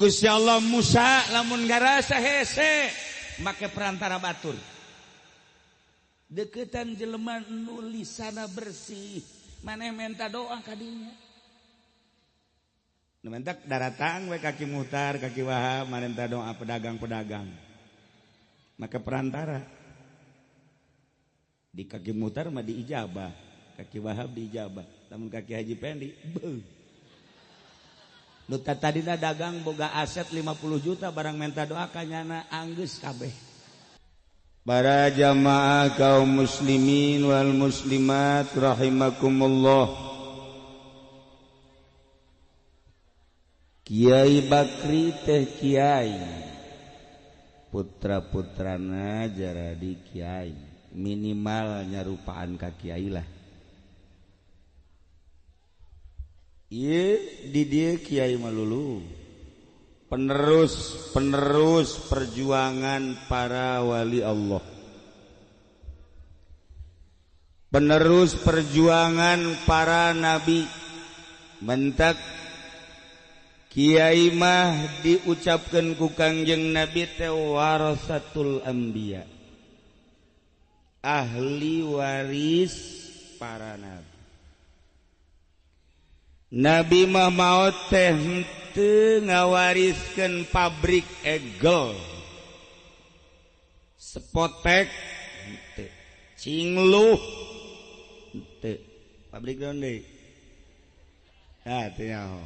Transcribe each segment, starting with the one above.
Gusti Allah Musa lamun ngarasa hese make perantara batur. Deketan jelema nu lisana bersih, maneh menta doa kadinya. Nu mentak daratang we kaki Muhtar, kaki Wahab, maneh doa pedagang-pedagang. Maka perantara. Di kaki Muhtar mah diijabah, kaki Wahab diijabah, lamun kaki Haji Pendi beuh. Nu tadina dagang boga aset 50 juta barang menta doa kanyana anggeus kabeh. Para jamaah kaum muslimin wal muslimat rahimakumullah. Kiai Bakri teh kiai, putra-putrana jaradi kiai, minimal nyarupaan ka kiai lah. Ieu di dieu kiai malulu penerus perjuangan para wali Allah, penerus perjuangan para nabi. Mentak kiai mah diucapkeun ku Kangjeng Nabi teh warasatul anbiya, ahli waris para nabi. Nabi mah maot teh henteu ngawariskeun pabrik egel, sepotek henteu, cingluh henteu, pabrik naon deui? Ah teu nyaho.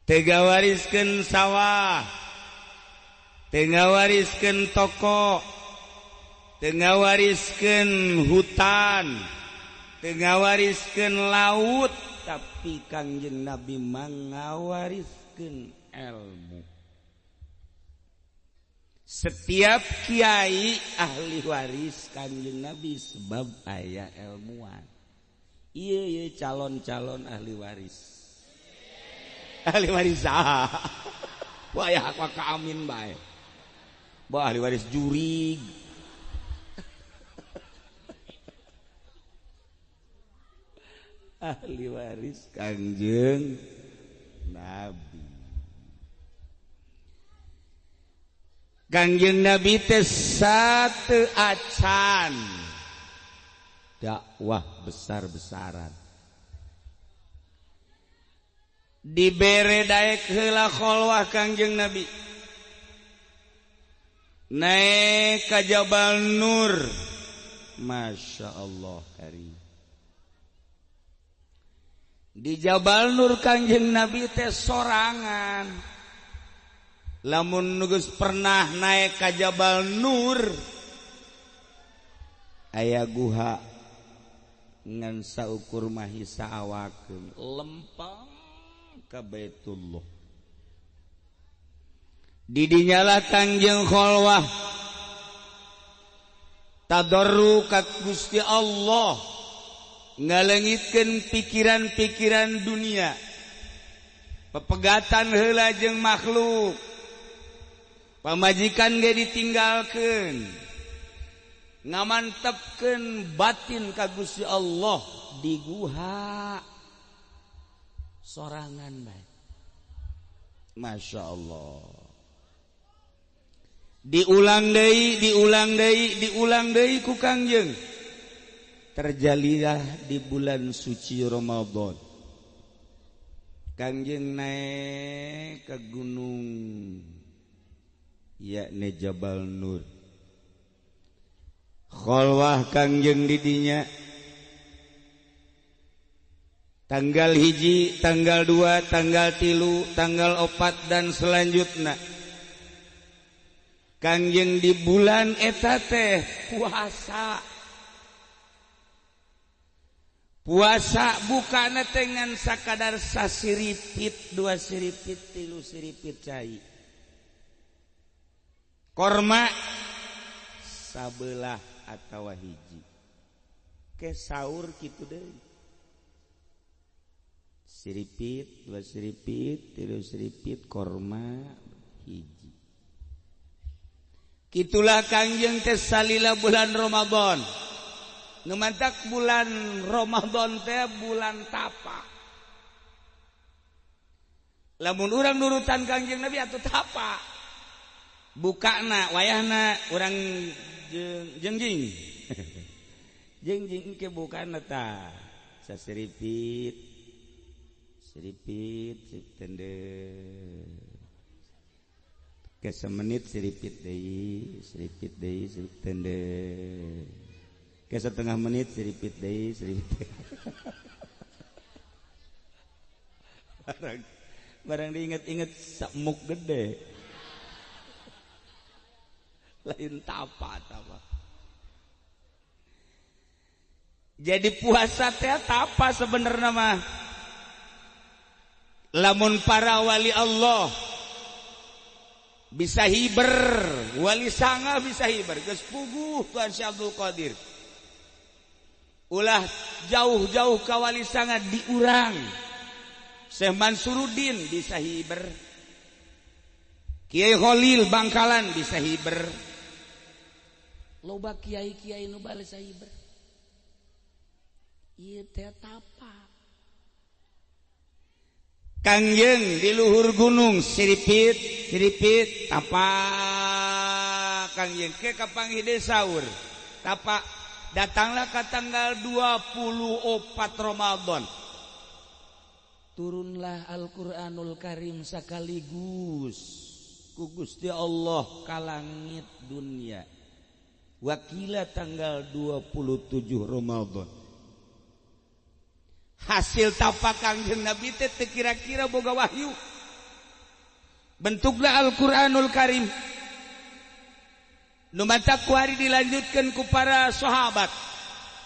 Teu ngawariskeun sawah, teu ngawariskeun toko, teu ngawariskeun hutan, teu ngawariskeun laut, tapi Kangjeng Nabi mangawariskeun ilmu. Setiap kiai ahli waris Kangjeng Nabi sebab aya ilmuwan. Ieu ieu calon-calon ahli waris. Ahli waris saha? Wah ya ka amin bae. Bah ahli waris jurig. Ahli waris Kangjeng Nabi. Kangjeng Nabi teh satu acan dakwah besar-besaran. Dibere daek heula kholwah Kangjeng Nabi. Naik ka Jabal Nur. Masya Allah karim. Di Jabal Nur Kangjeng Nabi teh sorangan. Lamun geus pernah naik ka Jabal Nur, aya guha ngan saukur mahisa awakeun lempang ka Baitullah. Didinyalah Kangjeng kholwah tadarru ka Gusti Allah, ngalengitkeun pikiran-pikiran dunia, pepegatan heula jeung makhluk, pamajikan ge ditinggalkeun, ngamantepkeun batin ka Gusti Allah di guha sorangan bae. Masya Allah. Diulang deui, diulang deui, diulang deui ku Kangjeng. Terjadilah di bulan suci Ramadan. Kangjeng naik ke gunung yakni Jabal Nur. Kholwah Kangjeng didinya tanggal 1, tanggal 2, tanggal 3, tanggal 4 dan selanjutnya. Kangjeng di bulan eta teh puasa. Puasa bukana dengan sakadar sasiripit, 2 siripit, 3 siripit cai. Korma sabelah atawa hiji. Ke sahur kitu deui. Siripit, 2 siripit, 3 siripit, korma hiji. Kitulah Kangjeng teh salila bulan Ramadan. Nu mantak bulan Ramadan teh bulan tapa. Lamun urang nurutan Kangjeng Nabi atuh tapa. Bukana wayahna urang jengjing. Jengjing ke bukana ta. Sasiripit. Siripit sip tende. Ke semenit siripit deui, siripit deui, siripit tende. Ke setengah menit siripit deui, siripit. Barang diinget-inget semuk gede. Lain tapa tapa. Jadi puasa teh tapa sebenarnya mah. Lamun para wali Allah bisa hiber, wali sanga bisa hiber, geus puguh Tuhan Syekh Abdul Qadir. Ulah jauh-jauh ka wali sanga diurang. Syekh Mansuruddin bisa hiber. Kiai Khalil Bangkalan bisa hiber. Loba kiai-kiai nu bales hiber. Ieu teh tapa. Kangjeng di luhur gunung siripit siripit tapa Kangjeng ke kapanggih deui saur tapa datanglah ke tanggal 24 Ramadan turunlah Al-Qur'anul Karim sekaligus ku Gusti Allah ka langit dunia wakila tanggal 27 Ramadan. Hasil tapa Kangjeng Nabi teh teu kira-kira boga wahyu. Bentuklah Al-Qur'anul Karim. Nu matak ku hari dilanjutkeun ku para sahabat,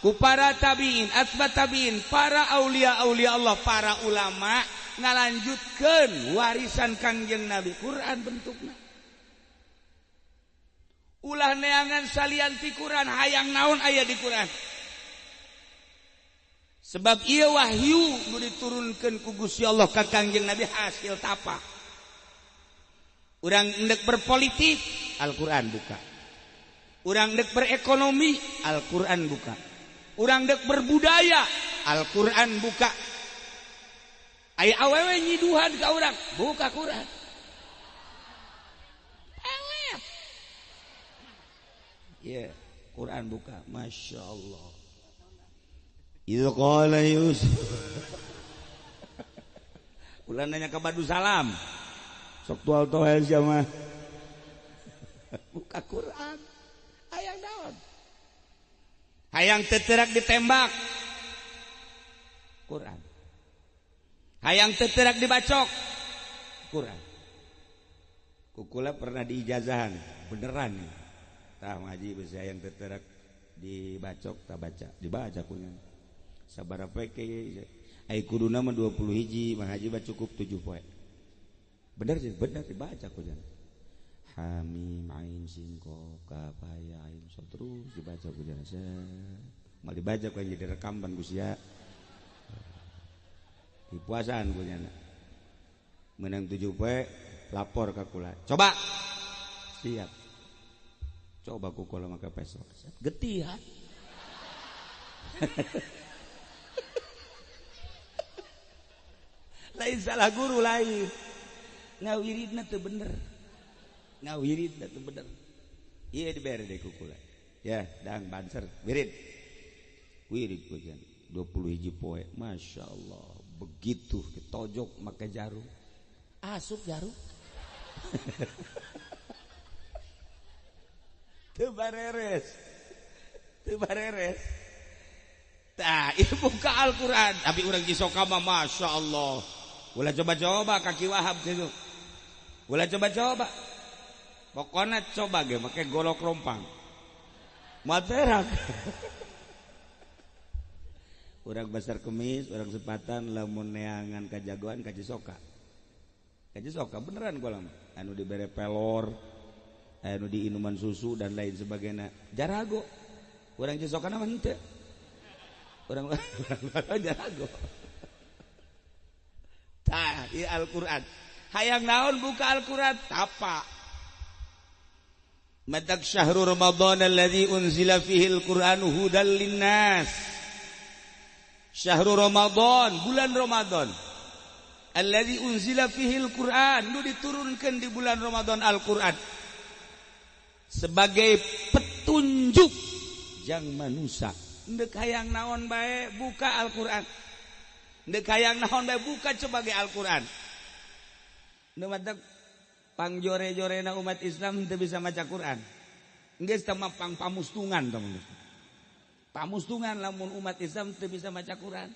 ku para tabiin, atba tabiin, para aulia-aulia Allah, para ulama ngalanjutkeun warisan Kangjeng Nabi. Quran bentukna. Ulah neangan salian ti Quran, hayang naon aya di Quran. Sebab ieu wahyu nu diturunkeun ku Gusti Allah ka Kangjeng Nabi hasil tapa. Urang endek berpolitik, Al-Qur'an buka. Urang endek berekonomi, Al-Qur'an buka. Urang endek berbudaya, Al-Qur'an buka. Aya awewe nyiduhan ka urang, buka Qur'an. Pelet. Ye, Qur'an buka, Masya Allah. Idz qala Yusuf. Ulah nanya ka Badu Salam. Sok tual toel sia mah. Buka Quran. Hayang naon? Hayang teterak ditembak. Quran. Hayang teterak dibacok. Quran. Kukula pernah diijazahan, beneran nih. Tah ngaji besi hayang teterak dibacok tak baca, dibaca kunya. Sabaraha poe ke ai kuduna mah 20 hiji, mah haji mah cukup 7 poe. Bener sih, bener dibaca kunya. Hamim ain sin qaf kaf ya ain so terus dibaca kunya. Mal dibaca ku jadi rekaman Gusti ya. Di puasaan kunya. Menang 7 poe lapor ka kula. Coba. Siap. Coba ku kula maka pesok. Getihan. Lain salah guru lain. Ngawiridna teu bener. Ngawiridna teu bener. Ieu dibere deui ku kula. Ya, dang banser, wirid. Wirid ku jan 20 hiji poe. Masya Allah, begitu ditojok make jarum. Asup jarum. Teu bareres. Teu bareres. Tah, ieu buka Al-Qur'an. Tapi urang Cisoka mah Masya Allah. Ulah coba-coba kaki Wahab gitu. Ulah coba-coba. Pokoknya coba ge make golok rompang. Materak. Urang Basar Kemis, urang Sepatan lamun neangan kajagoan ka Cisoka. Ka Cisoka beneran gua lama. Anu dibere pelor, anu diinuman susu dan lain sebagainya. Jarago. Urang Cisoka mah henteu. Urang jarago. Tah, ieu Al-Qur'an. Hayang naon buka Al-Qur'an tapa. Matak syahrul Ramadan alladzi unzila fihi al-Qur'anu hudal linnas. Syahrul Ramadan, bulan Ramadan. Alladzi unzila fihil Qur'an, nu diturunkan di bulan Ramadan Al-Qur'an sebagai petunjuk jang manusia. Ndek hayang naon bae buka Al-Qur'an. Ndek hayang naon bae buka sebagai Al-Qur'an. Nu matak pangjore-jorena umat Islam teu bisa maca Qur'an. Geus teh mah pang pamustungan tah. Pamustungan lamun umat Islam teu bisa maca Qur'an.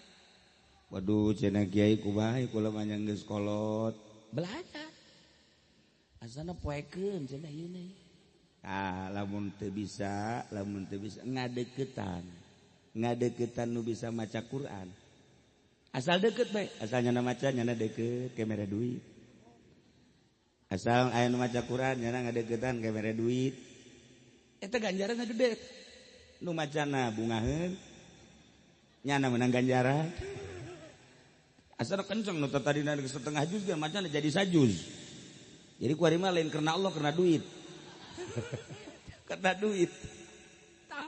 Waduh, cenah kiai kumaha kula mah geus kolot. Belajar. Asana poekeun cenah ieu. Ah, lamun teu bisa, lamun teu bisa ngadeukeutan. Ngadeukeutan nu bisa maca Quran. Asal deket bae, asal nyana maca nyana deket ke mere duit. Asal aya nu maca Quran nyana ngadeukeutan ke mere duit. Eta ganjaran gede. Nu macana bungaheun nyana menang ganjaran. Asal kenceng nu tadi setengah juz ge macana jadi sajuz. Jadi kuari mah lain karena Allah, karena duit. Karena duit. Tah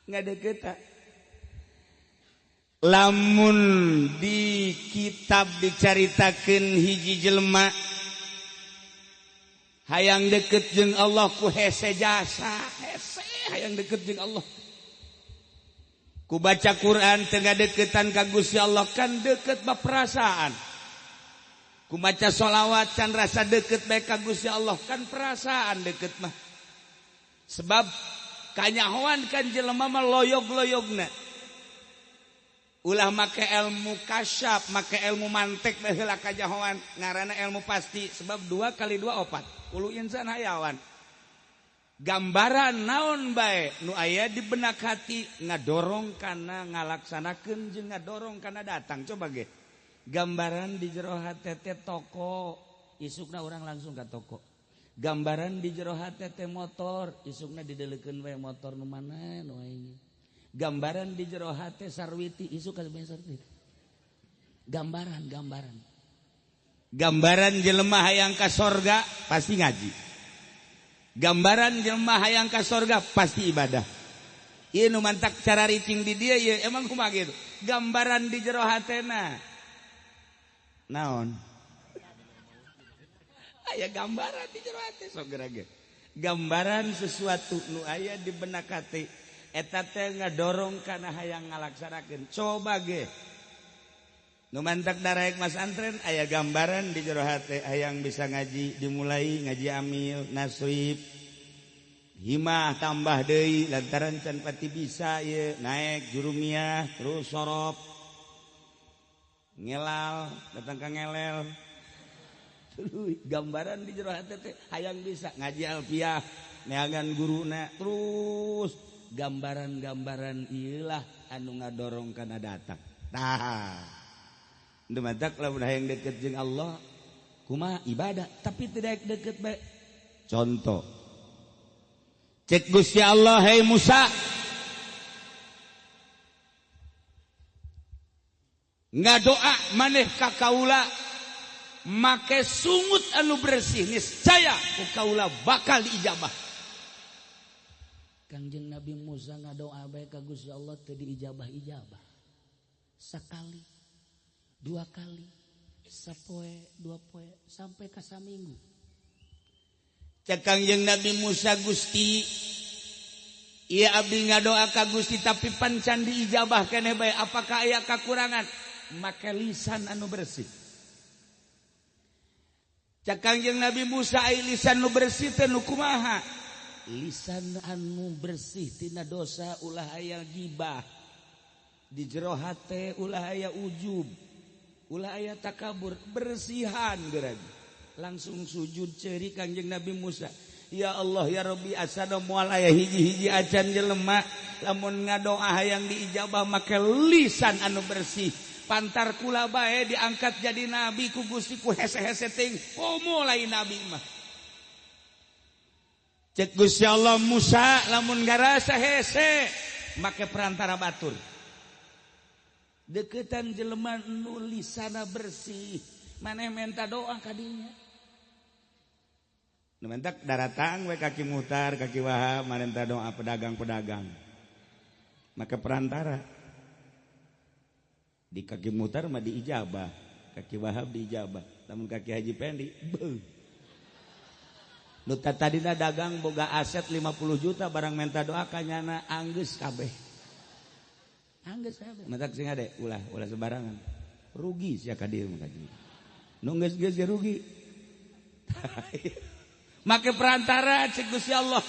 ngadeukeutan. Lamun di kitab dicaritakeun hiji jelema hayang deket jeung Allah ku hese jasa, hese hayang deket jeung Allah. Ku baca Quran tengah deketan ka Gusti Allah kan deket mah perasaan. Ku baca sholawat can rasa deket bae ka Gusti Allah kan perasaan deket mah. Sebab kanyahoan kan jelema mah loyog-loyogna. Ulah make ilmu kasyaf, make ilmu mantek bae heula kanyahoan, ngaranna ilmu pasti sebab 2 kali 2 4. Ulu insan hayawan. Gambaran naon bae nu aya di benak hati ngadorong kana ngalaksanakeun jeung ngadorong kana datang. Coba ge gambaran di jero hate teh toko, isukna urang langsung ka toko. Gambaran di jero hate teh motor, isukna dideleukeun wae motor nu mana nu aing. Gambaran di jero hate sarwiti, isuk ka sarwiti. Gambaran, gambaran. Gambaran jelema hayang ka sorga pasti ngaji. Gambaran jelema hayang ka sorga pasti ibadah. Ieu nu mantak cara ricing di dia ieu emang kumaha gitu. Gambaran di jero hatena. Naon? Aya gambaran di jero hate sok geura ge. Gambaran sesuatu nu aya di benak hati eta teh ngadorong kana hayang ngalaksanakeun. Coba ge. Nu mantak daraek mas antren aya gambaran di jero hate hayang bisa ngaji, dimulai ngaji amil, nasrib, himah tambah deui lantaran can pati bisa ieu naik jurumiah terus sorop ngelal datang ka ngelel. Tuluy gambaran di jero hate teh hayang bisa ngaji alfiah neangan guruna terus gambaran-gambaran ieu lah anu ngadorong kana datang. Tah nu mantak lamun hayang deket jeung Allah kumaha ibadah tapi tidak deket bae. Contoh cek Gusti Allah, hei Musa, ngadoa maneh ka kaula make sungut anu bersih niscaya ku kaula bakal diijabah. Kangjeng Nabi Musa ngadoa bae ka Gusti Allah teu diijabah-ijabah. Sakali, dua kali, sapoe, dua poe, sampai ka saminggu. Cek Kangjeng Nabi Musa, Gusti, ieu abdi ngadoa ka Gusti tapi pan can diijabah keneh bae, apakah aya kakurangan? Make lisan anu bersih. Cek Kangjeng Nabi Musa, ai lisan nu bersih teh nu kumaha? Lisan anu bersih tina dosa, ulah aya gibah. Di jero hate ulah aya ujub, ulah aya takabur, bersihan geura. Langsung sujud ceri Kangjeng Nabi Musa. Ya Allah ya Rabbi, asana moal aya hiji-hiji acan jelema lamun ngadoa hayang diijabah make lisan anu bersih. Pantar kula bae diangkat jadi nabi ku Gusti ku hese-hese ting komo lain nabi mah. Cek Gusti Allah, Musa lamun ngarasa hese make perantara batur. Deketan jelema nu lisana bersih, maneh menta doa kadinya. Nu mentak daratang we kaki mutar, kaki Wahab, manenta doa pedagang-pedagang. Maka perantara. Di kaki mutar mah diijabah, Ka Ki Wahab diijabah. Lamun ka Ki Haji Pendi, beuh. Nu tadina dagang boga aset 50 juta, barang minta doa ka nyana, anggeus kabeh. Anggeus kabeh. Matak sing hade, ulah ulah sembarangan. Rugi sia ka dieu mah kaji. Nu geus-geus ge rugi. Make perantara cek Gusti Allah.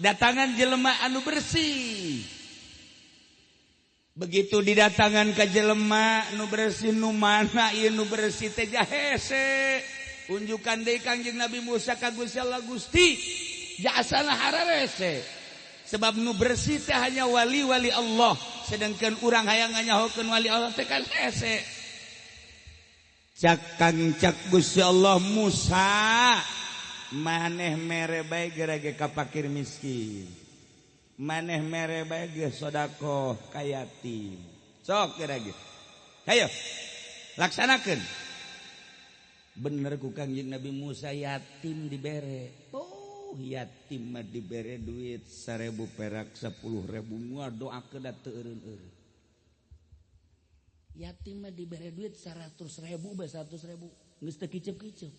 Datangan jelema anu bersih. Begitu didatangan ke jelema nu bersih, nu mana ieu nu bersih teh hese. Unjukan deui Kangjeng Nabi Musa ka Gusti Allah, "Gusti, jasana hararese." Sebab nu bersih teh hanya wali-wali Allah, sedangkan urang hayang nganyahokeun wali Allah teh kan hese. Cak Kang, cak Gusti Allah, "Musa, maneh mere bae gerage ka fakir miskin. Maneh mere bae ge sedekah ka yatim. Sok gerage. Hayo. Laksanakeun." Bener ku Kangjeng Nabi Musa, yatim dibere. Oh, yatim mah dibere duit 1000 perak, 10.000, doa ke teu eureun-eureun. Yatim mah dibere duit 100.000 bae, 100.000 geus teu kicep-kicep.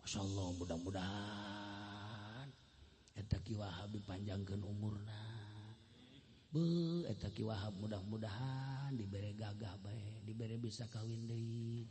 Masya Allah, mudah-mudahan eta Ki Wahab dipanjangkeun umurna. Be, eta Ki Wahab mudah-mudahan dibere gagah bae, dibere bisa kawin deui.